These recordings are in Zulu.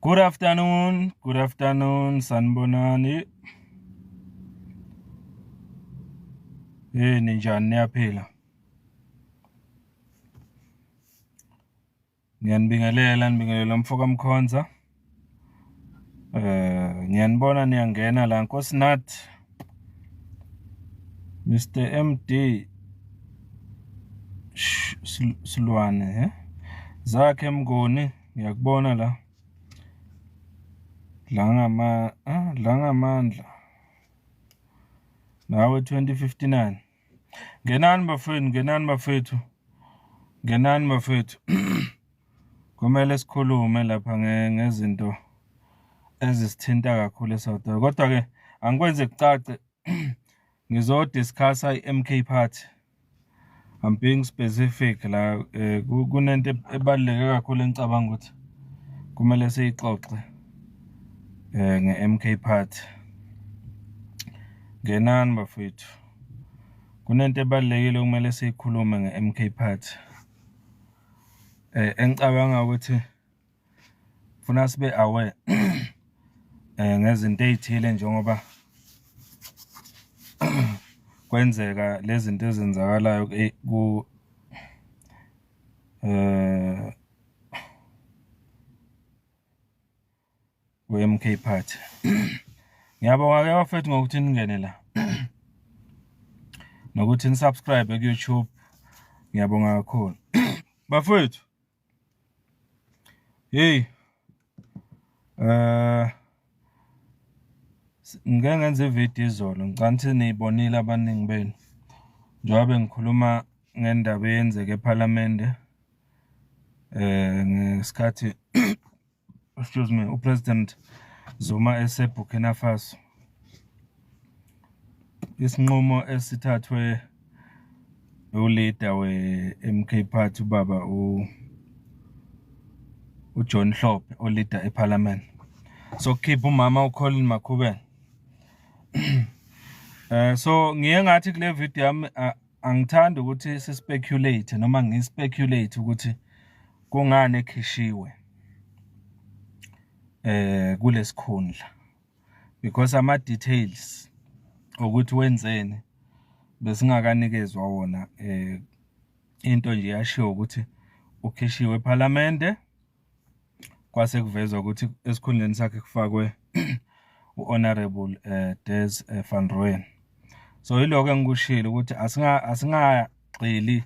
Good afternoon, good afternoon, sanibonani. Hey, ninjani niyaphila? Ngiyanibingelela, nibingelela mfoka Mkhonza. Ngiyanibona niyangena la Nkosi Nathi. Mr MD Silwane, eh? Zakhe Mnguni, ngiyakubona la. Dlangama, ah, Dlangamandla. Nawe 2059. Ngenani bafethu, ngenani bafethu. Ngenani bafethu. Kumele sikhulume lapha ngezinto ezisithinta kakhulu eSouth Africa. Kodwa ke angikwenze kucace ngizodiscussa i-MK Party. I'm being specific la kunento ebaluleke kakhulu engicabanga ukuthi kumele siyixoxe nge-MK Party. Ngenani bafethu. Kunento ebalulekile okumele siyikhulume nge-M_K Party engicabanga ukuthi funa sibe aware ngezinto ey'thile njengoba kwenzeka lezi zinto ezenzakalayo ku we-M_K Party. Ngiyabonga-ke bafethu ngokuthi ningene la nokuthi ni-subscribe ku-YouTube. Ngiyabonga kakhulu. Bafethu, hey ngike ngenza ividiyo izolo, ngicabanga ukuthi niyibonile abaningi benu. Njengoba bengikhuluma ngendaba eyenzeka ephalamende ngesikhathi excuse me, uPresident Zuma eseBurkina Faso. Isinqumo esithathwe uleader we-M_K Party ubaba uJohn Hlophe o-leader ephalamende. Sokukhipha umama uColleen Makhubele. So ngiye ngathi kule video yami angithandi ukuthi si-speculate noma ngi-speculate ukuthi kungani ekhishiwe kulesikhundla because ama-details ukuthi wenzeni besingakanikezwa wona. Into nje yashiwo ukuthi ukhishiwe ephalamende, kwase kuvezwa ukuthi esikhundleni sakhe kufakwe u-Honorable Des van Rooyen. So yiloko engikushilo ukuthi asingagxili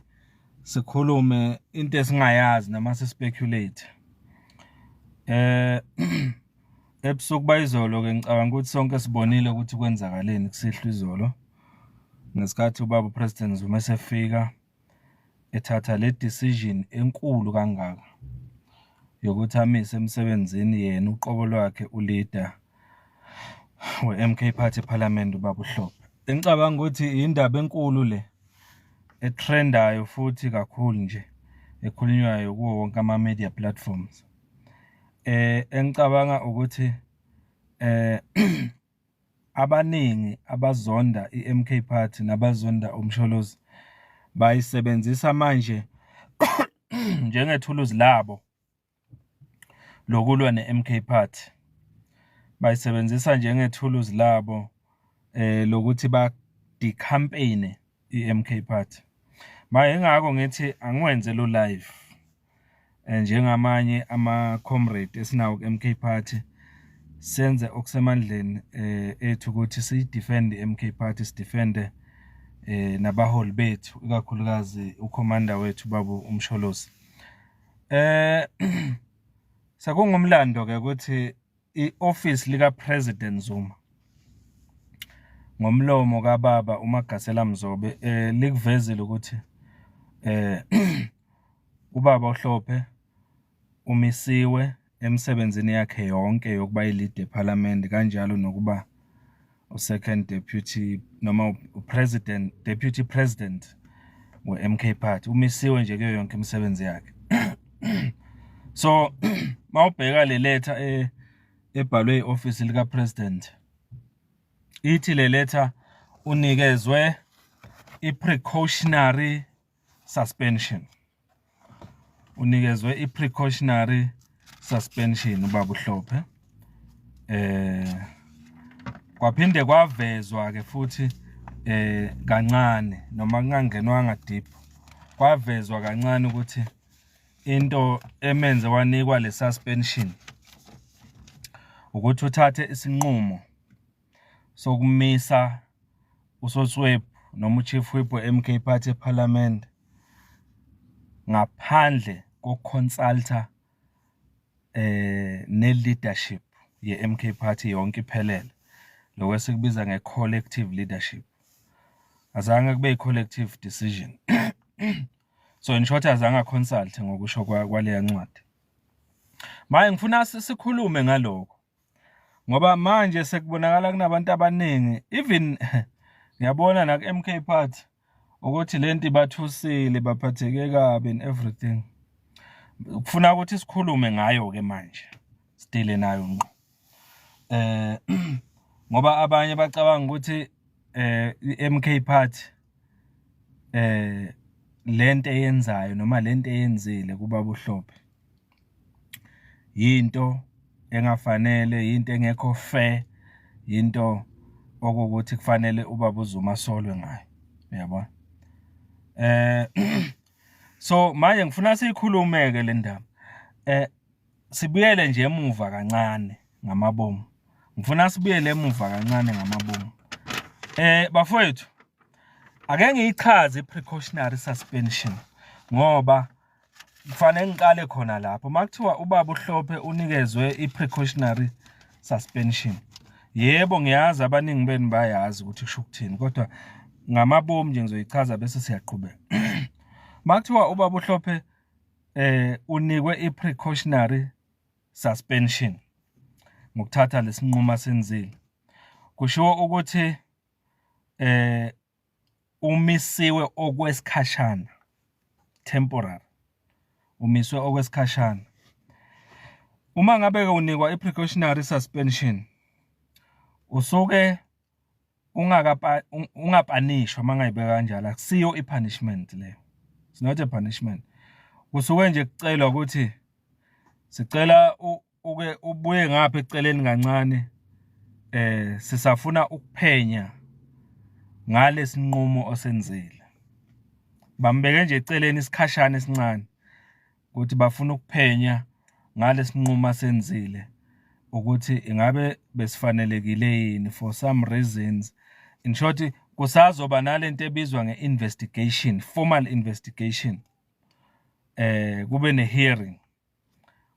sikhulume into esingayazi noma si-speculate. Ebusuku bayizolo ke ngicabanga ukuthi sonke sibonile ukuthi kwenzakaleni kusihlwa izolo ngesikhathi ubaba uPresident Zuma esefika ethatha le decision enkulu kangaka yokuthi amise emsebenzini yena uqobo lwakhe uleader we-M_K Party ePhalamende ubaba uHlophe. Engicabanga ukuthi indaba enkulu le etrendayo futhi kakhulu nje ekhulunywayo kuwo wonke ama-media platforms. Engicabanga ukuthi abaningi abazonda i-M_K Party nabazonda uMsholozi bayisebenzisa manje njengethuluzi labo lokulwa ne-M_K Party. Bayisebenzisa njengethuluzi labo lokuthi ba-decampaign-e i-M_K Party. Manje ingakho ngithi angiwenze lo live njengamanye ama-comrade esinawo ku-M_K Party, senze okusemandleni ethu ukuthi siyi-defend i-M_K Party, sidefende nabaholi bethu, ikakhulukazi ukhomanda wethu baba uMsholozi. Sekungumlando ke ukuthi i-office lika President Zuma ngomlomo kababa uMagasela Mzobe likuvezile ukuthi ubaba uHlophe umisiwe emsebenzini yakhe yonke yokuba i-leader ePhalamende, kanjalo nokuba u-second deputy noma u-president, deputy president we-M_K Party. Umisiwe nje kuyo yonke imisebenzi yakhe. So mawubheka le letter ebhalwe i-office lika president, ithi le letter unikezwe i-precautionary suspension, unikezwe i-precautionary. suspension ubaba uHlophe. Kwaphinde kwavezwa ke futhi kancane, noma kungangenwanga deep, kwavezwa kancane ukuthi into emenze wanikwa le suspension ukuthi uthathe isinqumo sokumisa uSotswebhu noma uChief Whip we-M_K Party ePhalamende ngaphandle kokuconsulta ne-leadership ye-M_K Party yonke iphelele, lokhu esikubiza nge-collective leadership. Azange kube i-collective decision. So in short, azange a-consult ngokusho kwaleya ncwadi. Manje ngifuna sikhulume ngalokho ngoba manje sekubonakala kunabantu abaningi, even ngiyabona naku-M_K Party, ukuthi lento ibathusile, baphatheke kabi and everything. Kufuna ukuthi sikhulume ngayo-ke manje, sidile nayo ngqo, ngoba abanye bacabanga ukuthi i-M_K Party lento eyenzayo noma lento eyenzile kubaba uHlophe yinto engafanele, yinto engekho fair, yinto okuwukuthi kufanele ubaba uZuma asolwe ngayo, uyabona. So manje ngifuna siyikhulume-ke le ndaba, sibuyele nje emuva kancane ngamabomu. Ngifuna sibuyele emuva kancane ngamabomu. Bafowethu, ake ngiyichaze i-precautionary suspension ngoba kufanele ngiqale khona lapho. Makuthiwa ubaba uHlophe unikezwe i-precautionary suspension, yebo, ngiyazi abaningi benu bayazi ukuthi kusho ukuthini, kodwa ngamabomu nje ngizoyichaza bese siyaqhubeka. Makuthiwa ubaba uHlophe unikwe i-precautionary suspension ngokuthatha lesinqumo asenzile, kushiwo ukuthi umisiwe okwesikhashana, temporary, umiswe okwesikhashana. Uma ngabe-ke unikwa i-precautionary suspension, usuke ungapanishwa, uma ngayibeka kanjalo. Akusiyo i-punishment leyo, it's not a punishment. Kusuke nje kucelwa ukuthi sicela uke ubuye ngapha eceleni kancane, sisafuna ukuphenya ngalesinqumo osenzile. Bambeke nje eceleni isikhashana esincane ukuthi bafuna ukuphenya ngalesinqumo asenzile, ukuthi ingabe besifanelekile yini for some reasons. In short, kusazoba nalento ebizwa nge-investigation, formal investigation, kube ne-hearing,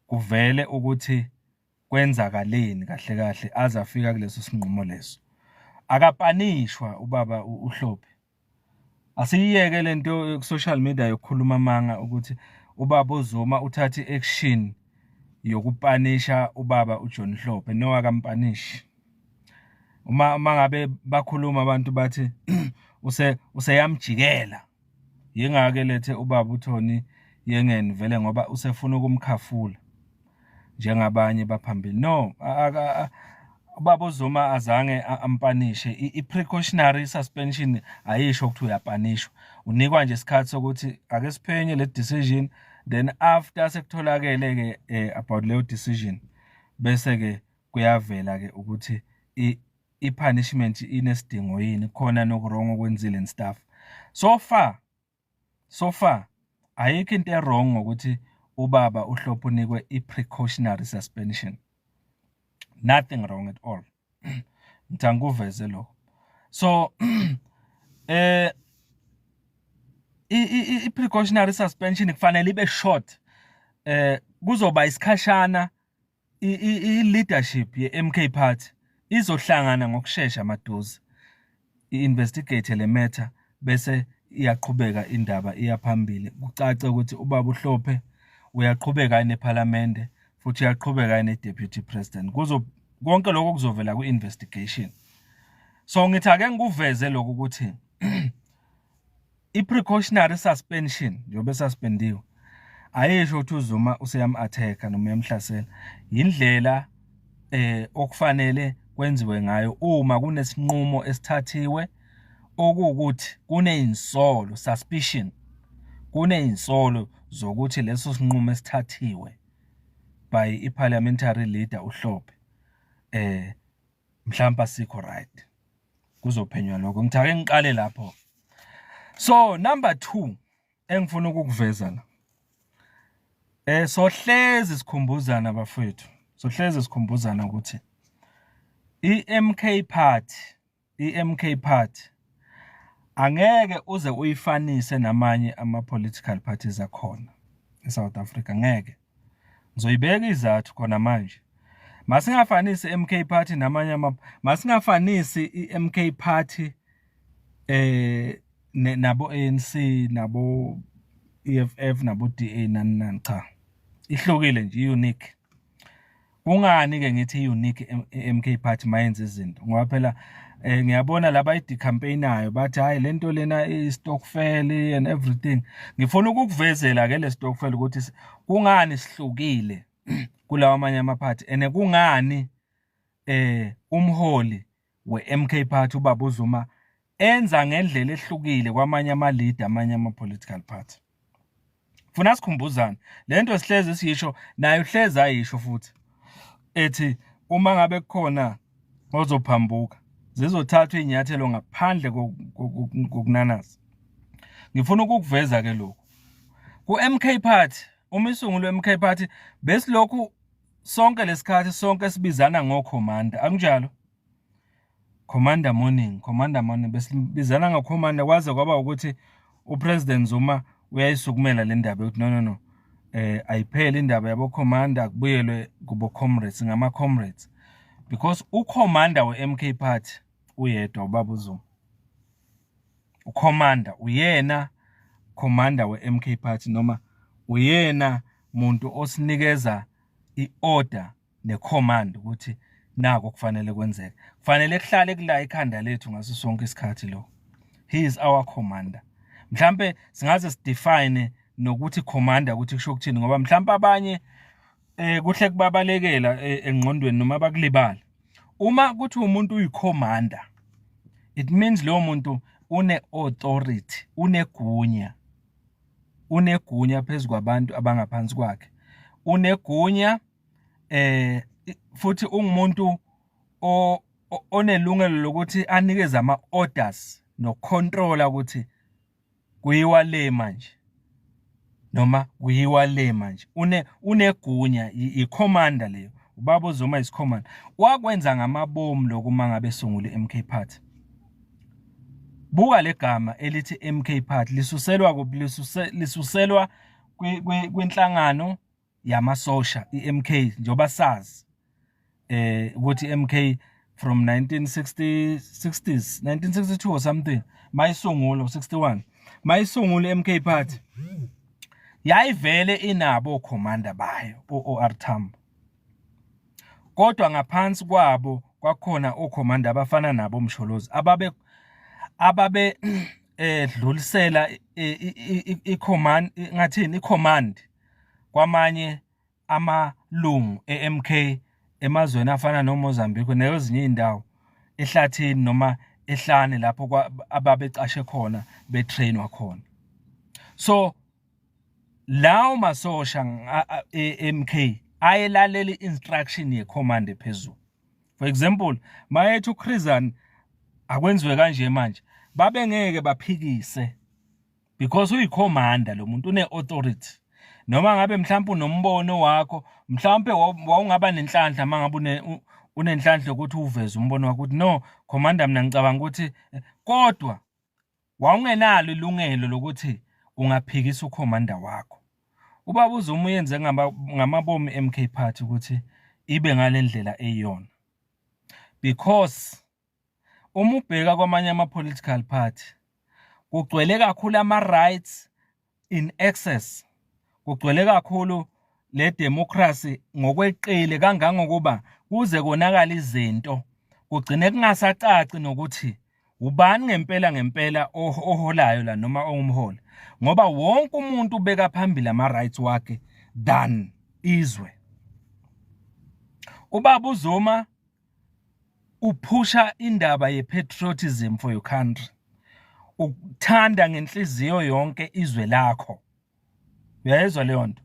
kuvele ukuthi kwenzakaleni kahle kahle aze afika kuleso sinqumo leso. Akapanishwa ubaba uHlophe. Asiyiyeke lento ku-social media yokukhuluma amanga ukuthi ubaba uZuma uthathe i-action yokupanisha ubaba uJohn Hlophe. No, akampanishi. Uma ngabe bakhuluma abantu bathi useyamjikela, yingakho elethe ubaba uTony Yengeni vele, ngoba usefuna ukumkhafula njengabanye baphambili. No, ubaba uZuma azange ampanishe. I-precautionary suspension ayisho ukuthi uyapanishwa, unikwa nje isikhathi sokuthi ake siphenye le decision, then after sekutholakele-ke about leyo decision, bese-ke kuyavela-ke ukuthi i-punishment inesidingo yini, khona noku-wrong okwenzile and stuff. So far, so far ayikho into e-wrong ngokuthi ubaba uHlophe unikwe i-precautionary suspension, nothing wrong at all. Ngithi angikuveze lokho. So i-precautionary suspension kufanele ibe short, kuzoba isikhashana. I-leadership ye-M_K Party izohlangana ngokushesha maduze, i-investigate le matter, bese iyaqhubeka indaba iya phambili, kucace ukuthi ubaba uHlophe uyaqhubeka yini ePhalamende futhi uyaqhubeka yini e-deputy president. Kuzo konke lokho kuzovela kwi-investigation. So ngithi ake ngikuveze lokhu ukuthi i-precautionary suspension, njengoba esuspendiwe, ayisho ukuthi uZuma useyam-attack-a noma uyamhlasela. Indlela okufanele kwenziwe ngayo uma kunesinqumo esithathiwe okuwukuthi kuneyinsolo, suspicion, kuneyinsolo zokuthi leso sinqumo esithathiwe by i-parliamentary leader uHlophe, mhlawumbe asikho right, kuzophenywa lokho. Ngithi ake ngiqale lapho. So number 2 engifuna ukukuveza la, sohlezi sikhumbuzana bafowethu, sohlezi sikhumbuzana ukuthi i-MK Party, i-MK Party angeke uze uyifanise namanye ama-political parties akhona eSouth Africa, ngeke. Ngizoyibeka izathu khona manje. Masingafanisi i-MK Party namanye ama, masingafanisi i-MK Party nabo ANC, nabo EFF, nabo DA, nani nani. Cha, ihlukile nje, unique. Kungani ke ngithi unique i-MK Party mayenza izinto? Ngoba phela ngiyabona laba i-campaignayo bathi hayi, lento lena i-stokvel and everything. Ngifuna ukukuvezela ke le stokvel ukuthi kungani sihlukile kulawa amanye amaphathi and kungani umholi we-MK Party, ubaba uZuma, enza ngendlela ehlukile kwamanye ama-leader, amanye ama-political party. Funa sikhumbuzane lento sihlezi siyisho, nayo uhlezi ayisho futhi, ethi uma ngabe kukhona ozophambuka zizothathwa inyathelo ngaphandle kokunanaza. Ngifuna ukukuveza ke lokhu ku-MK Party. Uma isungulwe MK Party, besilokhu sonke lesikhathi sonke sibizana ngo-commander, akunjalo? Commander morning, commander morning, besibizana ngo-commander kwaze kwaba ukuthi uPresident Zuma uyayisukumela le ndaba yokuthi no, no, no, ayiphele indaba yabo commander, kubuyelwe kubo comrades, ngama comrades, because ucommander we-MK Party uyedwa, ubaba uZuma. Ucommander uyena commander we-MK Party, noma uyena muntu osinikeza i-order necommand ukuthi nako kufanele kwenzeke, kufanele kuhlale kula ikhanda lethu ngaso sonke isikhathi lo. He is our commander. Mhlambe singaze sidefine nokuthi commander ukuthi kusho ukuthini, ngoba mhlambe abanye kuhle kubabalekela engqondweni noma bakulibala. Uma kuthi umuntu uyicommander, it means lowo muntu une authority, unegunya, unegunya phezulu kwabantu abangaphansi kwakhe, unegunya futhi ungumuntu onelungelo lokuthi anikeze ama orders nocontrola ukuthi kuyiwa le manje noma kuyiwa le manje. Unegunya, i-commander leyo. Ubaba uZuma is commander. Wakwenza ngamabomu lokhu uma ngabe esungule i-MK Party. Buka legama elithi MK Party lisuselwa kuphi? Lisuselwa kwinhlangano yamasosha iMK, njengoba sazi ukuthi MK from 1960 60s, 1962 or something mayisungulwa, 61 mayisungula iMK Party, yayivele inabo commander bayo o-OR Tambo, kodwa ngaphansi kwabo kwakhona ocommander abafana nabo Msholozi ababe dlulisela i-command, ngathini, i-command kwamanye amalungu e-MK emazweni afana noMozambique nezinye indawo ehlathini noma ehlane lapho ababecashe khona, betrainwa khona. So lawo masosha e-MK ayelalela i-instruction ye-command ephezulu. For example, mayethi uChris Hani akwenziwe kanje manje, babengeke baphikise because uyicommander lo muntu, une-authority. Noma ngabe mhlawumbe unombono wakho, mhlawumbe wawungaba nenhlanhla, mangabe unenhlanhla yokuthi uveze umbono wakho ukuthi no commander, mina ngicabanga ukuthi, kodwa wawungenalo ilungelo lokuthi ungaphikisa ucommander wakho. Ubaba uZuma uyenze ngamabomu MK Party ukuthi ibe ngale ndlela eyiyona, because uma ubheka kwamanye ama-political party kugcwele kakhulu ama-rights in excess, kugcwele kakhulu le democracy ngokweqile kangangokuba kuze konakala izinto, kugcine kungasacaci nokuthi ubani ngempela ngempela oholayo la noma ongumholi, ngoba wonke umuntu ubeka phambili ama-rights wakhe than izwe. Ubaba uZuma uphusha indaba ye-patriotism for your country, ukuthanda ngenhliziyo yonke izwe lakho. Uyayizwa leyo nto?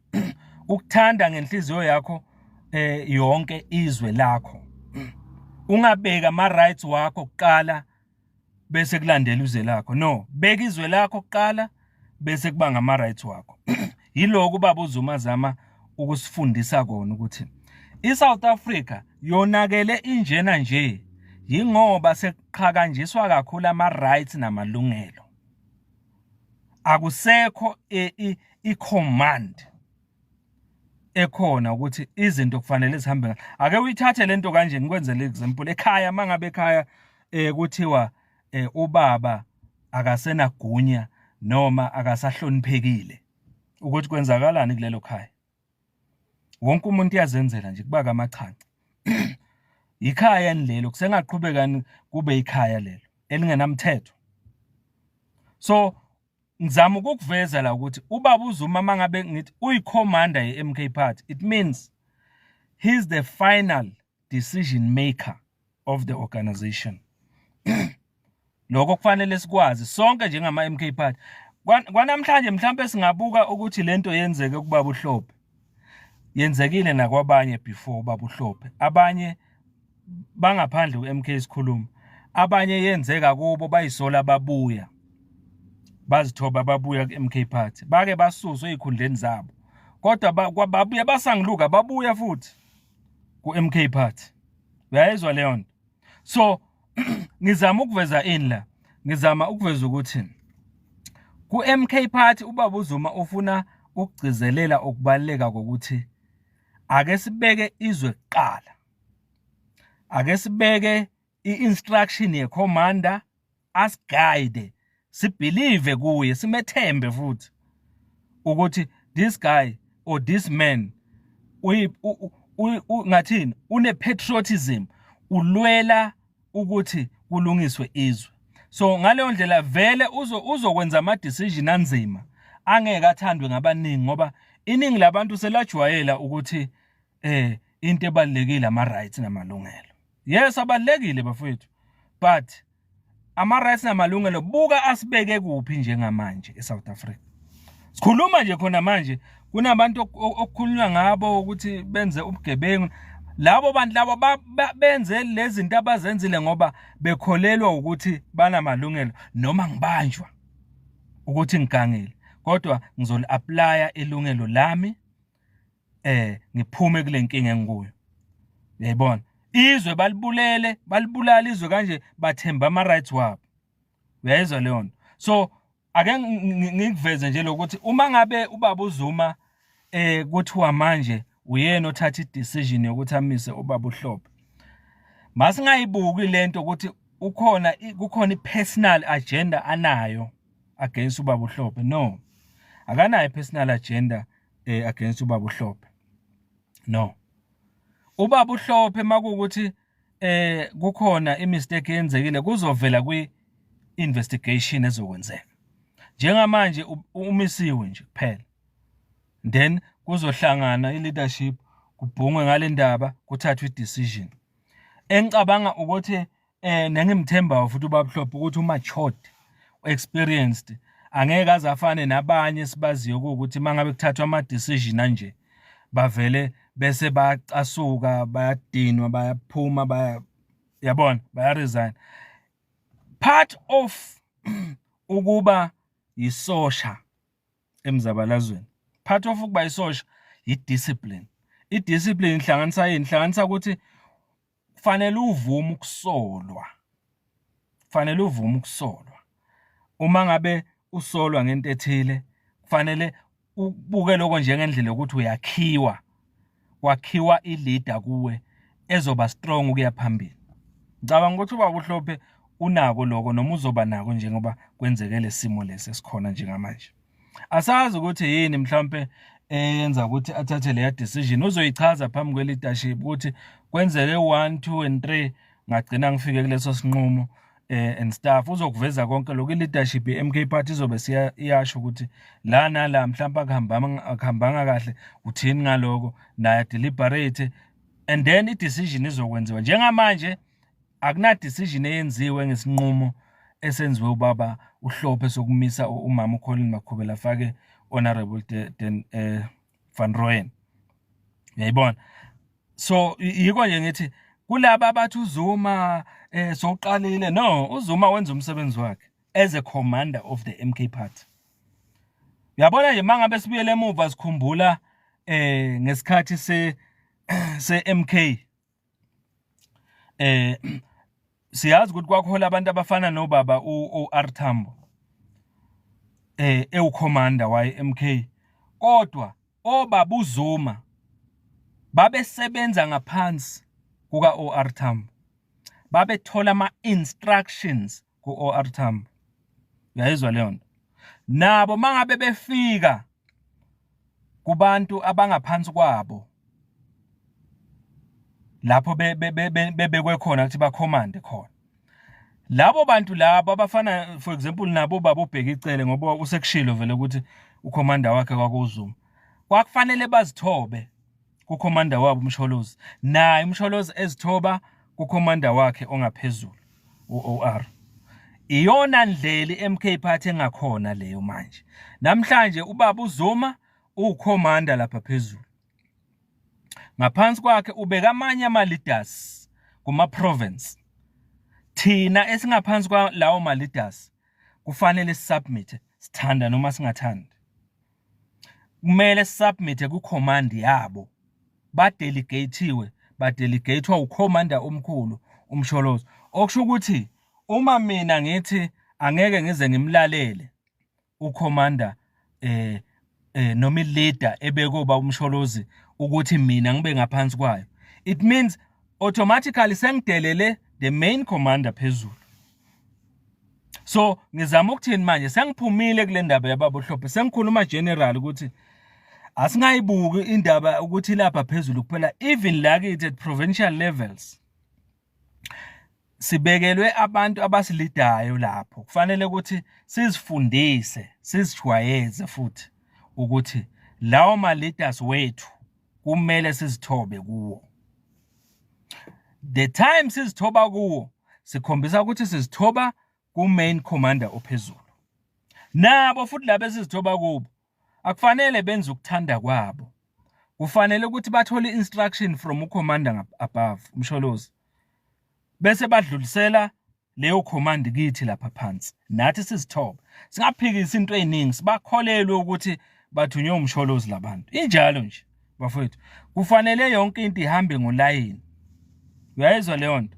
Ukuthanda ngenhliziyo yakho. yonke izwe lakho. Ungabeki ama rights wakho kuqala bese kulandela izwe lakho. No, beka izwe lakho kuqala bese kuba ngama rights wakho. Yiloko ubaba uZuma azama ukusifundisa kona ukuthi iSouth Africa yonakele injena nje yingoba sekuqhakanjiswa kakhulu ama rights namalungelo. Akusekho i-command ekhona ukuthi izinto kufanele zihambe. Ake uyithathe lento kanje, ngikwenzele example. Ekhaya, mangabe ekhaya kuthiwa ubaba akasenagunya noma akasahloniphekile, ukuthi kwenzakalani kulelo khaya? Wonke umuntu uyazenzela nje, kuba kamachanca. Ikhaya lelo kusengaqhubeka kube ikhaya lelo elingenamthetho? So ngizama ukukuveza la ukuthi ubaba uZuma, mangabe ngithi uyi-commander ye-MK Party, it means he's the final decision maker of the organization. Lokho kufanele sikwazi sonke njengama MK Party. Kwanamhlanje mhlawumbe singabuka ukuthi lento yenzeke kubaba uHlophe, yenzekile nakwabanye before ubaba uHlophe. Abanye bangaphandle ku-MK sikhuluma, abanye yenzeka kubo, bayisola, babuya bazithoba, babuya ku-MK Party. Bake basuswe ey'khundleni zabo, kodwa babuya basanguluka, babuya futhi ku-MK Party. Uyayizwa leyo nto? So ngizama ukuveza ini la? Ngizama ukuveza ukuthi ku-MK Party ubaba uZuma ufuna ukugcizelela ukubaluleka kokuthi ake sibeke izwe kuqala, ake sibeke i-instruction ye-commander, asiguide, sibelieve kuye, simethembe futhi ukuthi this guy or this man ngathini, une patriotism, ulwela ukuthi kulungiswe izwe. So ngaleyo ndlela vele uzokwenza ama decision anzima angeke athandwe ngabaningi, ngoba iningi labantu selajwayela ukuthi into ebalekile ama rights namalungelo. Yes, abalekile bafowethu, but ama rights namalungelo, buka asibeke kuphi njengamanje eSouth Africa. Sikhuluma nje khona manje kunabantu okukhulunywa ngabo ukuthi benze ubugebengu. Labo bantu labo benze lezi zinto abazenzile ngoba bekholelwa ukuthi banamalungelo. Noma ngibanjwa ukuthi ngigangile, kodwa ngizoli-applya ilungelo lami, ngiphume kule nkinga engikuyo. Uyayibona, izwe balibulele, balibulala izwe kanje, bathemba ama rights wabo. Uyayizwa leyo nto? So ake ngikuveze nje lokuthi uma ngabe ubaba uZuma kuthiwa manje uyena othatha i-decision yokuthi amise ubaba uHlophe, masingayibuki lento ukuthi ukhona kukhona i-personal agenda anayo against ubaba uHlophe. No, akanayo i-personal agenda against ubaba uHlophe. No, ubaba uHlophe makuwukuthi kukhona imistake eyenzekile, kuzovela kwi investigation ezokwenzeka. Njengamanje umisiwe nje kuphela, then kuzohlangana i-leadership, kubhungwe ngale ndaba, kuthathwe i-decision. Engicabanga ukuthi nengimthembayo futhi ubaba Hlophe ukuthi umatured, experienced, angeke aze afane nabanye esibaziyo ukuthi mangabe kuthathwa ama decision anje bavele bese bayacasuka, bayadinwa, bayaphuma, baya yabona, baya resign. Part of ukuba yisosha emzabalazweni, part of ukuba isosha i-discipline. I-discipline ihlanganisa yini? Ihlanganisa ukuthi kufanele uvume ukusolwa, kufanele uvume ukusolwa. Uma ngabe usolwa ngento ethile, kufanele ubuke lokho njengendlela yokuthi uyakhiwa, kwakhiwa i-leader kuwe ezoba strong ukuya phambili. Ngicabanga ukuthi ubaba uHlophe unako lokho noma uzoba nako njengoba kwenzeke lesimo lesi esikhona njengamanje. Asazi ukuthi yini mhlawumbe eyenza ukuthi athathe leya decision. Uzoyichaza phambi kwe-leadership ukuthi kwenzeke 1 2 and 3, ngagcina ngifike kuleso sinqumo and stuff. Uzokuveza konke lokhu. I-leadership ye-MK Party izobe iyasho ukuthi la nala mhlawumbe akuhambanga kahle, uthini ngaloko, naye deliberate and then i-decision izokwenziwa. Njengamanje akuna decision eyenziwe ngesinqumo esenziwe ubaba uHlophe sokumisa umama uColleen Makhubele, afake Honorable Den Van Rooyen. Uyayibona? So yiko nje ngithi kulaba abathi uZuma sowuqalile, no, uZuma wenza umsebenzi wakhe as a commander of the MK Party. Uyabona nje, mangabe sibuyele emuva sikhumbula ngesikhathi se MK, siyazi ukuthi kwakhola abantu abafana nobaba u-OR Tambo ewucommander waye MK, kodwa obaba uZuma babesebenza ngaphansi kuka OR Tambo, babethola ama instructions ku OR Tambo. Uyayizwa leyo nto? Nabo mangabe befika kubantu abangaphansi kwabo lapho bebekwe khona ukuthi bacommande khona labo bantu labo abafana, for example, nabo baba uBheki Cele, ngoba usekushilo vele ukuthi ucommander wakhe kwakuZuma, kwakufanele bazithobe kucommander wabo uMsholozi, naye uMsholozi ezithoba kucommander wakhe ongaphezulu uOR. Iyona ndlela iMK Party engakhona leyo. Manje namhlanje ubaba uZuma ucommander lapha phezulu, ngaphansi kwakhe ubeka amanye ama leaders kuma province. Thina esingaphansi kwalawo ma leaders kufanele sisubmit, sithanda noma singathandi, kumele sisubmit ku command yabo. Badelegateiwe, badelegatewa ucommander omkhulu uMsholozi, okusho ukuthi uma mina ngithi angeke ngize ngimlalele ucommander noma ileader ebekuba uMsholozi ukuthi mina ngibe ngaphansi kwayo, it means automatically sengidelele the main commander phezulu. So ngizama ukuthini manje? Sengiphumile kule ndaba yababa uHlophe, sengikhuluma general ukuthi asingayibuki indaba ukuthi lapha phezulu kuphela, even la kithi at provincial levels sibekelwe abantu abasilidayo lapho. Kufanele ukuthi sizifundise, sizijwayeze futhi ukuthi lawo ma leaders wethu kumele sizithobe kuwo. The time sizithoba kuwo, sikhombisa ukuthi sizithoba ku main commander ophezulu. Nabo futhi laba esizithoba kubo akufanele benze ukuthanda kwabo, kufanele ukuthi bathole instruction from ucommander above uMsholozi, bese badlulisela leyo command kithi lapha phansi, nathi sizithobe, singaphikisi into eziningi, sibakholelwe ukuthi bathunywe uMsholozi labantu. Injalo nje bafowethu, kufanele yonke into ihambe ngolayini. Uyayizwa leyo nto?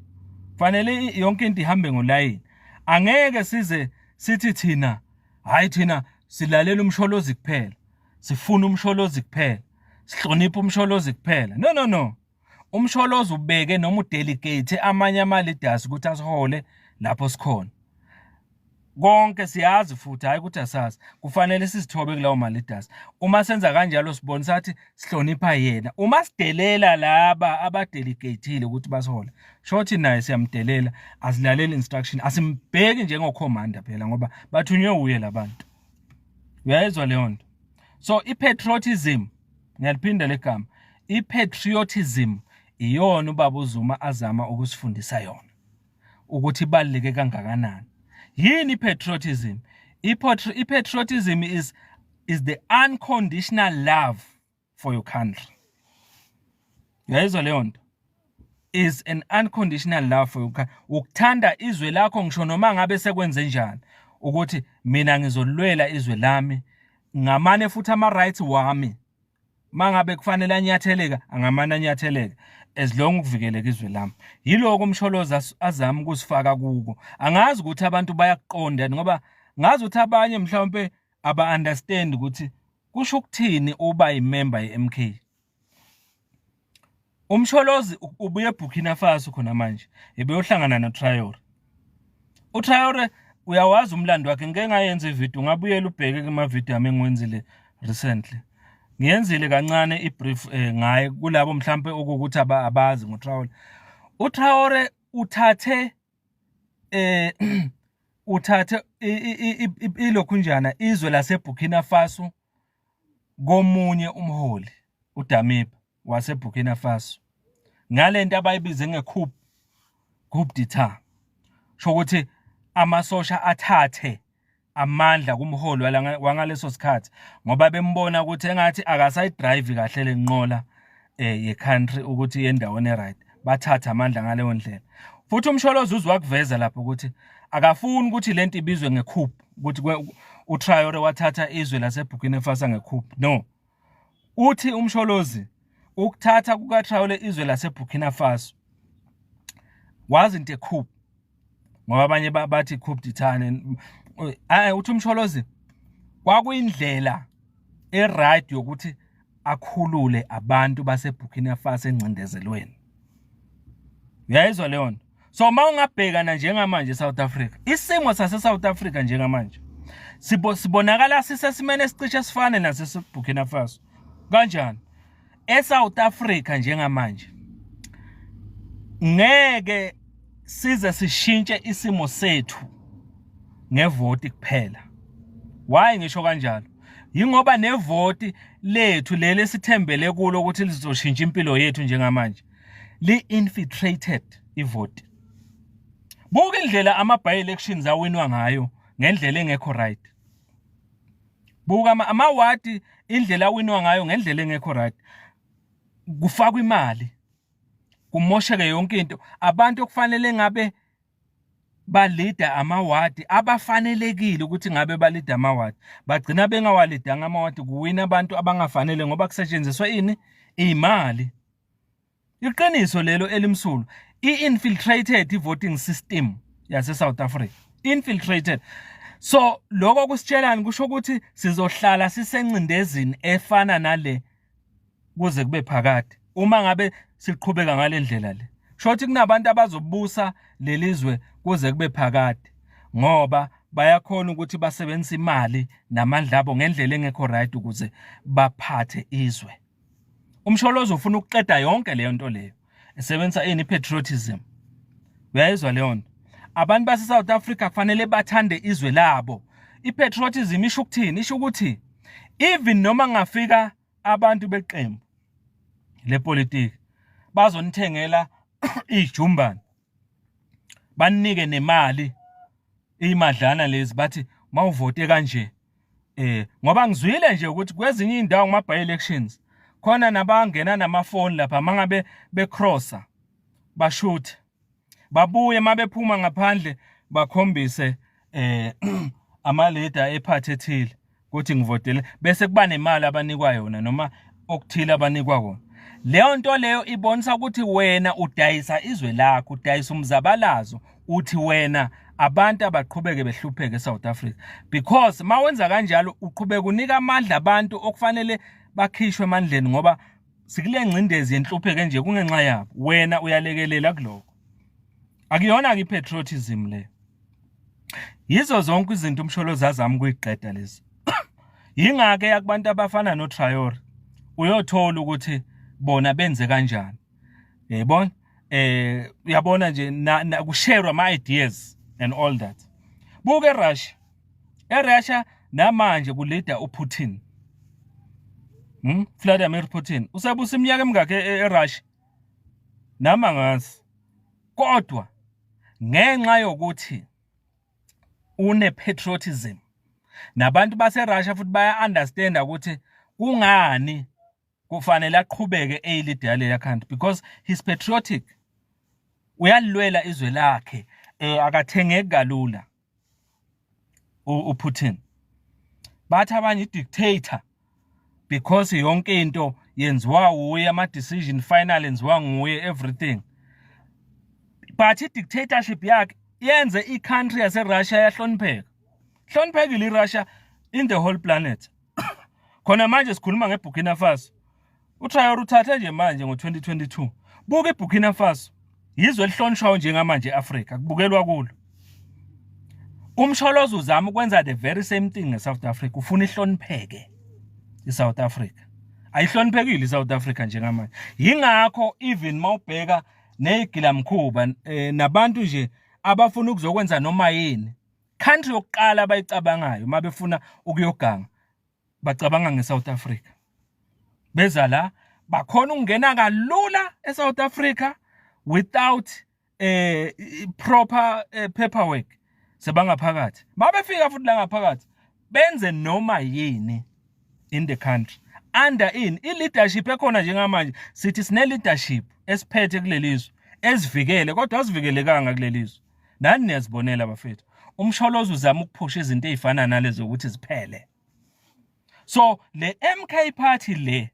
Kufanele yonke into ihambe ngolayini. Angeke size sithi thina, hayi, thina silalela uMsholozi kuphela, sifuna uMsholozi kuphela, sihlonipha uMsholozi kuphela. No, no, no, uMsholozi ubeke noma udelegate amanye ama leaders ukuthi asihole lapho sikhona. Konke siyazi futhi, hayi ukuthi asazi. Kufanele sizithobe kulawo ma leaders. Uma senza kanjalo, sibonisa ukuthi sihlonipha yena. Uma sidelela laba abadelegateile ukuthi basihole, shothi naye siyamdelela, asilaleli instruction, asimbheki njengocommander phela, ngoba bathunywe uye labantu. Uyayizwa leyo nto? So i-patriotism, ngiyaliphinda legama, i-patriotism iyona ubaba uZuma azama ukusifundisa yona ukuthi ibaluleke kangakanani. Yini i-patriotism? I-patriotism is the unconditional love for your country. Uyayizwa leyo nto? Is an unconditional love for your country, ukuthanda izwe lakho ngisho noma ngabe sekwenze njani, ukuthi mina ngizolwela izwe lami ngamane, futhi ama rights wami mangabe kufanele anyatheleka, angamane anyatheleka, as long ukuvikeleka izwe lami. Yiloko uMsholozi azama ukusifaka kuko. Angazi ukuthi abantu bayakuqonda, ngoba ngazi ukuthi abanye mhlawumbe aba understand ukuthi kusho ukuthini uba imember ye-MK. UMsholozi ubuye eBurkina Faso khona manje, ebeyohlangana noTraore. UTraore uyawazi umlando wakhe, ngike ngayenza ivideo, ungabuyela ubheke kuma video ami engiwenzile recently. Ngiyenzile kancane ibrief ngaye kulabo mhlambe okuthi abazi ngoTraore. UTraore uthathe ilokhunjana izwe laseBurkina Faso komunye umholi uDamiba waseBurkina Faso ngalento abayibize ngecoup, coup d'etat, sho ukuthi amasosha athathe amandla kumholi wangaleso sikhathi ngoba bembona ukuthi engathi akasayidrive kahle lenqola. Ye-country ukuthi iye endaweni e-right, bathathe amandla ngaleyo ndlela. Futhi uMsholozi uze wakuveza lapho ukuthi akafuni ukuthi lento ibizwe nge-coup, ukuthi uTraore wathatha izwe laseBurkina Faso nge-coup. No, uthi uMsholozi ukuthatha kukaTraore izwe laseBurkina Faso wasn't a coup, ngoba abanye bathi coup d'etat. Uthi uMsholozi kwakuyindlela e-right yokuthi akhulule abantu baseBurkina Faso engcindezelweni. Uyayizwa leyo nto? So uma ungabhekana njengamanje eSouth Africa, isimo sase-South Africa njengamanje sibonakala sisesimene esicishe sifane naseBurkina Faso. Kanjani? ESouth Africa njengamanje ngeke size sishintshe isimo sethu ngevoti kuphela. Why ngisho kanjalo? Yingoba nevoti lethu leli esithembele kulo ukuthi lizoshintsha impilo yethu njengamanje li-infiltrated ivoti. Buka indlela ama-by-elections awinwa ngayo ngendlela engekho right. Buka amawadi, indlela awinwa ngayo ngendlela engekho right. Kufakwa imali, kumosheke yonke into. Abantu okufanele ngabe balida amawadi, abafanelekile ukuthi ngabe balida amawadi, bagcina bengawalidanga amawadi, kuwina abantu abangafanele ngoba kusetshenziswa ini? Imali. Iqiniso lelo elimsulwa. I-infiltrated i-voting system yase-South Africa, infiltrated. So lokho kusitshelani? Kusho ukuthi sizohlala sisencindezini efana nale kuze kube phakade uma ngabe siqhubeka ngale ndlela le. Shothi kunabantu abazobusa lelizwe kuze kube phakade ngoba bayakhona ukuthi basebenzise imali namandla abo ngendlela engekho right ukuze baphathe izwe. UMsholozi ufuna ukuqeda yonke leyo nto leyo esebenzisa ini? Patriotism. Uyayizwa leyo nto? Abantu base South Africa kufanele bathande izwe labo. I-patriotism isho ukuthini? Isho ukuthi even noma ngafika abantu beqembu lepolitiki bazonithengela ijumbane, banike nemali, imadlana lezi, bathi mawuvote kanje, ngoba ngizwile nje ukuthi kwezinye indawo kuma by elections khona nabangena namafoni lapha, mangabe becrossa bashuthe, babuye mabephuma ngaphandle bakhombise ama leader ephathi ethile ukuthi ngivotele, bese kuba nemali abanikwa yona noma okuthile abanikwa kona. Leyo nto leyo ibonisa ukuthi wena udayisa izwe lakho, udayisa umzabalazo, uthi wena abantu abaqhubeke behlupheke eSouth Africa, because mawenza kanjalo uqhubeka unika amandla abantu okufanele bakhishwe emandleni, ngoba sikule ngcindezi yenhlupheke nje kungenxa yabo, wena uyalekelela kuloko. Akuyona ke i-patriotism leyo. Yizo zonke izinto uMsholozi azama ukuyiqeda lezi. Yingake yakubantu abafana noTraore, uyothola ukuthi bona benze kanjani, yayibona? Uyabona nje na kushare ama ideas and all that. Buka eRussia. ERussia namanje kulida uPutin, Vladimir Putin. Usebusa iminyaka emingakhi eRussia nama ngazi, kodwa ngenxa yokuthi une patriotism nabantu baseRussia futhi baya understand ukuthi kungani kufanele aqhubeke eyi-leader yaleya country, because he's patriotic, uyalilwela izwe lakhe, akathengeki kalula uPutin. Bathi abanye i-dictator because yonke into yenziwa wuye, ama decision final enziwa nguye, everything, but i-dictatorship yakhe yenze i-country yase-Russia yahlonipheka. Hloniphekile i-Russia in the whole planet. Khona manje sikhuluma ngeBurkina Faso, uTraore uthathe nje manje ngo-2022. Buka iBurkina Faso, yizwe elihlonishwayo njengamanje e-Afrika, kubukelwa kulo. UMsholozi uzama ukwenza the very same thing ngeSouth Africa, ufuna ihlonipheke iSouth Africa. Ayihloniphekile iSouth Africa njengamanje. Yingakho even mawubheka nezigilamkhuba nabantu nje abafuna ukuzokwenza noma yini, country yokuqala abayicabangayo mabefuna ukuyoganga, bacabanga ngeSouth Africa. Beza la, bakhona ukungena kalula eSouth Africa without proper paperwork, sebangaphakathi. Babefika futhi la ngaphakathi benze noma yini in the country. Under in i-leadership ekhona njengamanje, sithi sine leadership esiphethe kulelizwe ezivikele, kodwa asivikelekanga kulelizwe. Nani niyazibonela bafethu, uMsholozi uzama ukuphusha izinto ezifana nalezo ukuthi ziphele. So le MK Party le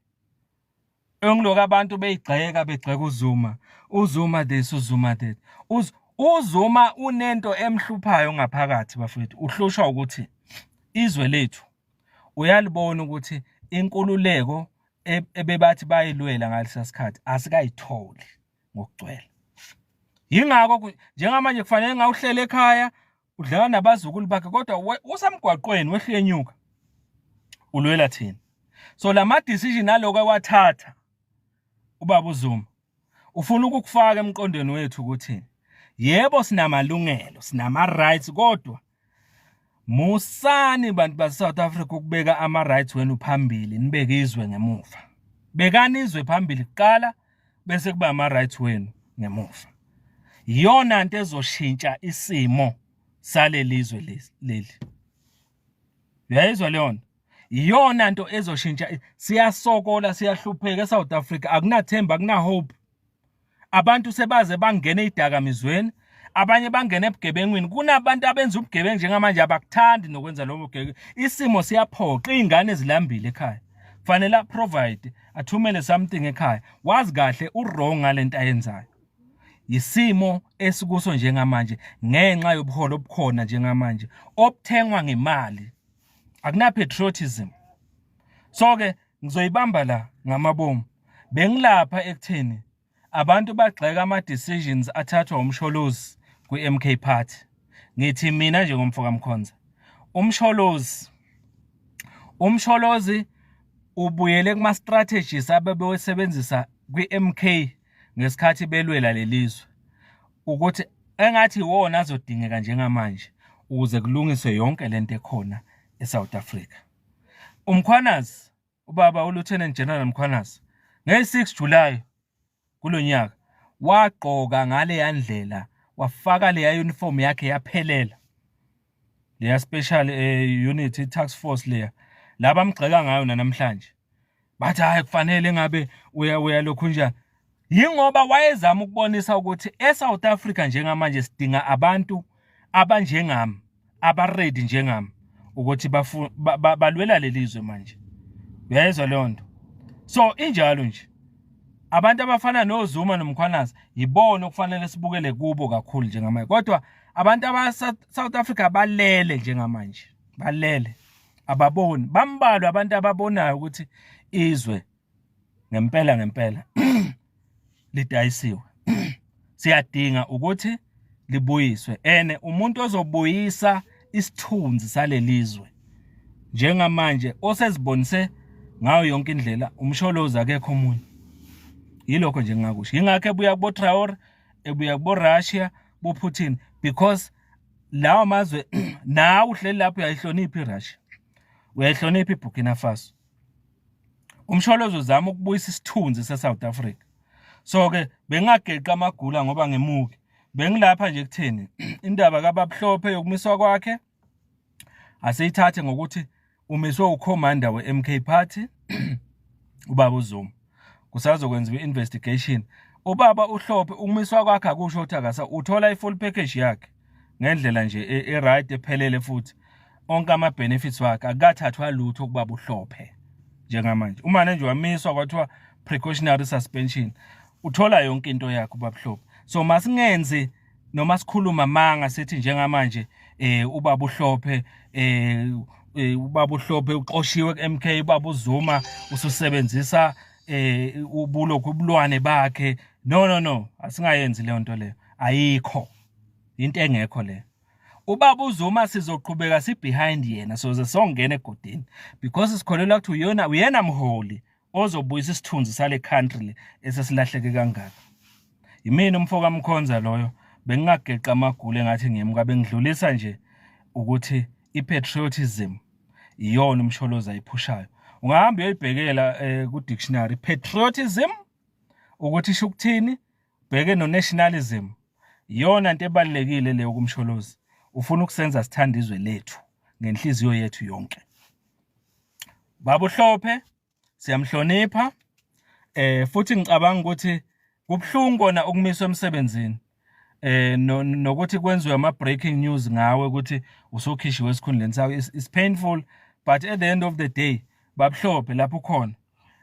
engiloku abantu beyigxeka, begxeka uZuma, uZuma this, uZuma that. UZuma unento emhluphayo ngaphakathi bafethu, uhlushwa ukuthi izwe lethu uyalibona ukuthi inkululeko ebebathi bayilwela ngalesa sikhathi asikayitholi ngokugcwele. Yingakho njengamanje kufanele ngawuhlele ekhaya udlala nabazukulu bakhe, kodwa usemgwaqweni wehle enyuka ulwela thina. So lama decision aloko ewathatha ubaba uZuma ufuna ukukufaka emqondweni wethu ukuthi yebo sinamalungelo, sinama rights, kodwa musani bantu base South Africa ukubeka ama rights wenu phambili, nibeke izwe ngemuva. Bekani izwe phambili kuqala, bese kuba ama rights wenu ngemuva. Iyona nto ezoshintsha isimo salelizwe leli. Uyayizwa leyo nto? Iyona nto ezoshintsha. Siyasokola, siyahlupheka eSouth Africa, akunathemba, akuna hope. Abantu sebaze bangena ezidakamizweni, abanye bangena ebugebengwini. Kunabantu abenza ubugebengu njengamanje, abakuthandi nokwenza lobo bugebengu. Isimo siyaphoqa, iy'ngane zilambile ekhaya, kufanele a-provide, athumele something ekhaya. Wazi kahle u-wrong ngalento ayenzayo. Yisimo esikuso njengamanje ngenxa yobuholo obukhona njengamanje obuthengwa ngemali, akuna patriotism. So ke ngizoyibamba la ngamabomu. Bengilapha ekutheni abantu bagxeka ama decisions athathwa uMsholozi kwi-MK Party. Ngithi mina njengomfo kaMkhonza, uMsholozi ubuyele kuma strategies abebewasebenzisa kwi-MK ngesikhathi belwela lelizwe, ukuthi engathi iwona azodingeka njengamanje ukuze kulungiswe yonke lento ekhona eSouth Africa. UMkhwanazi, ubaba uLieutenant General Mkhwanazi, nge-6 July kulonyaka wagqoka ngaleya ndlela, wafaka leya uniform yakhe yaphelela, leya special unit, task force leya laba amgxeka ngayo namhlanje, bathi hayi, kufanele ngabe uya lokhu njani. Yingoba wayezama ukubonisa ukuthi eSouth Africa njengamanje sidinga abantu abanjengami, abaready njengami, ukuthi balwela lelizwe manje. Uyayizwa leyo nto? So injalo nje, abantu abafana noZuma noMkhwanazi yibona okufanele sibukele kubo kakhulu njengamanje, kodwa abantu aba South Africa balele njengamanje, balele, ababoni. Bambalwa abantu ababonayo ukuthi izwe ngempela ngempela lidayisiwe, siyadinga ukuthi libuyiswe. Ene umuntu ozobuyisa isithunzi salelizwe njengamanje osezibonise ngayo yonke indlela uMsholozi, akekho omunye. Yilokho nje ngingakusho. Ingakho ebuya kubo Traore, ebuya kubo Russia, bo Putin, because lawa mazwe nawe uhleli lapho uyayihlonipha iRussia, uyayihlonipha iBurkina Faso. UMsholozi uzama ukubuyisa isithunzi seSouth Africa. So ke bengageqa amagula ngoba ngemuke. Bengilapha nje kutheni indaba kababuhlophe yokumiswa kwakhe asiyithathe ngokuthi umiswe ucommander we-MK Party, ubaba uZuma. Kusazokwenziwa i-investigation. Ubaba uHlophe ukumiswa kwakhe akusho ukuthi akasa uthola i-full package yakhe ngendlela nje e-right, ephelele, futhi onke ama-benefits wakhe. Akukathathwa lutho kubaba uHlophe njengamanje. Uma nje wamiswa kwathiwa precautionary suspension, uthola yonke into yakhe ubaba Hlophe. So masingenzi noma sikhuluma manga sithi njengamanje ubaba uHlophe ubaba uHlophe uxoshiwe ku-MK, ubaba uZuma ususebenzisa ubulokhu ubulwane bakhe. No, no, no, asingayenzi leyo nto leyo, ayikho into engekho leyo. Ubaba uZuma sizoqhubeka si behind yena, soze songena egodini, because sikholelwa ukuthi uyena mholi ozobuyisa isithunzi sale country le esesilahleke kangaka. Yimina umfo kaMkhonza loyo, bengingageqa amagula engathi ngimuka. Bengidlulisa nje ukuthi i-patriotism iyona uMsholozi ayiphushayo. Ungahamba uyoyibhekela ku dictionary patriotism ukuthi isho ukuthini, bheke no nationalism. Iyona into ebalekile leyo kuMsholozi. Ufuna ukusenza sithanda izwe lethu ngenhliziyo yethu yonke. Baba uHlophe. Siyamhlonipha futhi ngicabanga ukuthi kubuhlungu kona ukumiswa emsebenzini nokuthi kwenziwe ama breaking news ngawe ukuthi usukhishiwe esikhundleni sakho. It's painful, but at the end of the day, babuhlophe lapho ukhona,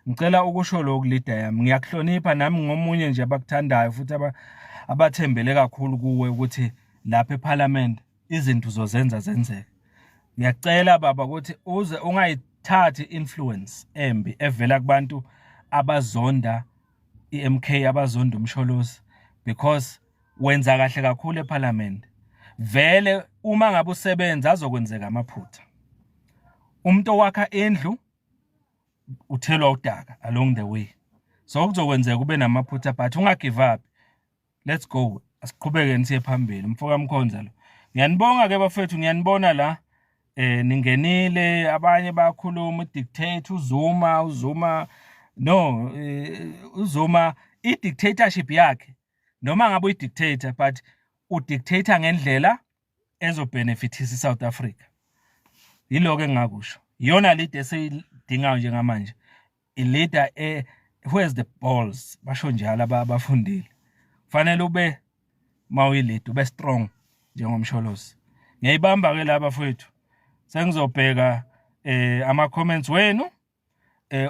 ngicela ukusho lokhu, leader yami, ngiyakuhlonipha nami, ngomunye nje abakuthandayo futhi abathembele kakhulu kuwe ukuthi lapha eParliament izinto uzozenza zenzeke. Ngiyacela baba ukuthi uze ungayithathi influence embi evela kubantu abazonda iMK, abazonda uMsholozi, because wenza kahle kakhulu eParliament. Vele uma ngabe usebenza azokwenzeka amaphutha. Umuntu owakha indlu uthelwa udaka along the way, so kuzokwenzeka ube namaphutha, but unga give up. Let's go, asiqhubeke siye phambili. Mfoka Mkhonza lo. Ngiyanibonga ke bafethu, ngiyanibona la ningenile, abanye bayakhuluma, dictate uZuma, uZuma no uZuma i-dictatorship yakhe, noma ngabe uyi-dictator, but udictator ngendlela ezobenefitisa iSouth Africa. Yiloko engingakusho. Iyona leader esiyidingayo njengamanje, i-leader who has the balls, basho njalo abafundile. Kufanele ube mawuyi-leader ube strong njengoMsholozi. Ngiyayibamba ke la bafowethu, sengizobheka ama comments wenu.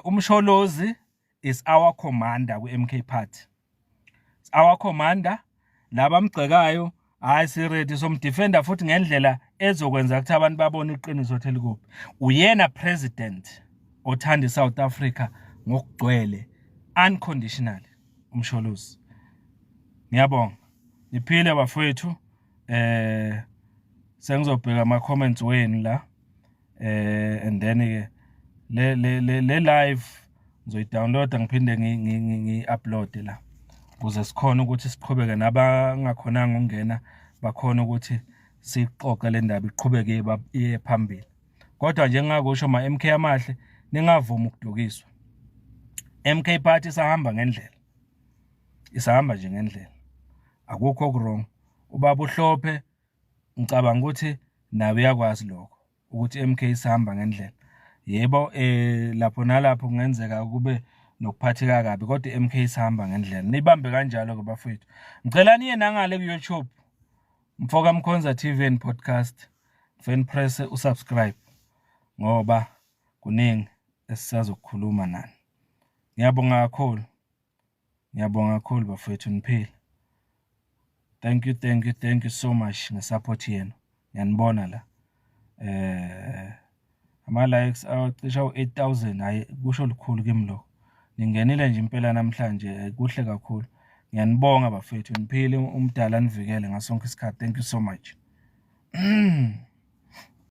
UMsholozi is our commander ku-MK Party. It's our commander. Laba amgxekayo, hayi, si-ready somdefender futhi ngendlela ezokwenza ukuthi abantu babone iqiniso ukuthi likuphi. Uyena president othanda iSouth Africa ngokugcwele, unconditionally, uMsholozi. Ngiyabonga, niphile bafowethu. Sengizobheka ama comments wenu la and then ke le live ngizoyidownloada, ngiphinde ngi-upload la ukuze sikhone ukuthi siqhubeke, nabangakhonanga ukungena bakhona ukuthi sixoxe le ndaba, iqhubeke iye phambili. Kodwa nje ngingakusho, ma MK amahle, ningavumi ukudukiswa. MK Party isahamba ngendlela, isahamba nje ngendlela, akukho oku-wrong. Ubaba uHlophe, ngicabanga ukuthi nawe uyakwazi lokho ukuthi MK isahamba ngendlela. Yebo, lapho nalapho kungenzeka kube nokuphatheka kabi, kodwa iMK isahamba ngendlela. Nibambe kanjalo ke bafowethu. Ngicela niye nangale ku YouTube, Mfoka Mkhonza TV and Podcast, fan press usubscribe ngoba kuningi esisazokukhuluma nani. Ngiyabonga kakhulu, ngiyabonga kakhulu bafowethu, niphile. Thank you, thank you, thank you so much ngesupport yenu. Ngiyanibona la, ama likes acisha u8000. Hayi, kusho lukhulu kimi lokho. Ningenile nje impela namhlanje, kuhle kakhulu. Ngiyanibonga bafethu, niphile, umdala nivikele ngasonke isikhathi. Thank you so much.